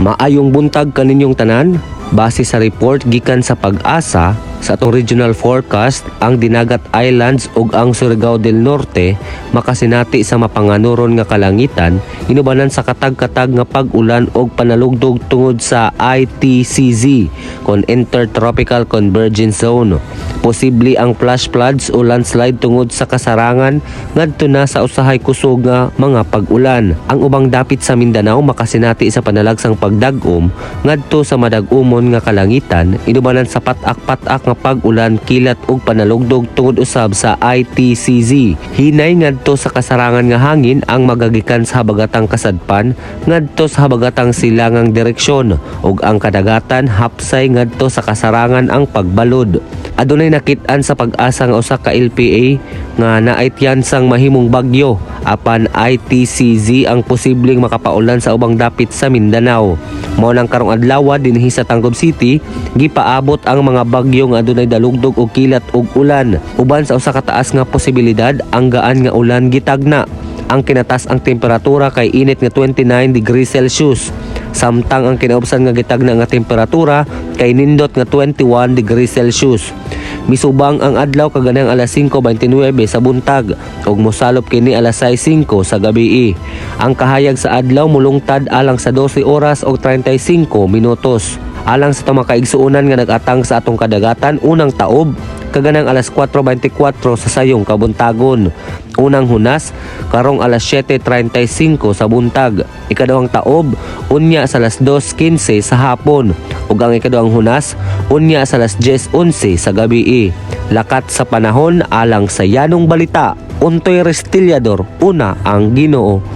Maayong buntag kaninyong tanan. Base sa report gikan sa PAGASA sa atong regional forecast, ang Dinagat Islands ug ang Surigao del Norte makasinati sa mapanganuron nga kalangitan inubanan sa katag-katag nga pag-ulan og panalugdog tungod sa ITCZ kon Intertropical Convergence Zone. Posible ang flash floods o landslide tungod sa kasarangan ngadto na sa usahay kusog nga mga pag-ulan. Ang ubang dapit sa Mindanao makasinati sa panalagsang pagdag-om ngadto sa madag-umon nga kalangitan inubanan sa pat-ak-pat-ak nga pag-ulan, kilat ug panalugdog tungod usab sa ITCZ. Hinay ngadto sa kasarangan nga hangin ang magagikan sa habagatang kasadpan ngadto sa habagatang silangang direksyon ug ang kadagatan hapsay ngadto sa kasarangan ang pagbalod. Adunay nakit-an sa PAGASA nga usa ka LPA nga naay tiyansang mahimong bagyo, apan ITCZ ang posibleng makapaulan sa ubang dapit sa Mindanao. Mao nang karong adlaw dinhi sa Tangub City gipaabot ang mga bagyo nga adunay dalugdog og kilat ug ulan. Uban sa usa ka taas nga posibilidad, ang gaan nga ulan gitagna. Ang kinataas-ang temperatura kay init nga 29 degrees Celsius. Samtang ang kinaubsan nga gitagna nga temperatura kay nindot nga 21 degrees Celsius. Misubang ang adlaw kaganang alas 5:29 sa buntag ug mosalop kini alas 6:05 sa gabii. Ang kahayag sa adlaw mulungtad alang sa 12 oras og 35 minutos. Alang sa atong mga kaigsuonan nga nag-atang sa atong kadagatan, unang taob kaganang alas 4:24 sa sayong kabuntagon. Unang hunas karong alas 7:35 sa buntag. Ikaduhang taob unya sa alas 2:15 sa hapon ug ang ikaduhang hunas unya sa alas 10:11 sa gabii. Lakat sa panahon alang sa Yanong Balita. Untoy Restillador, una ang Ginoo.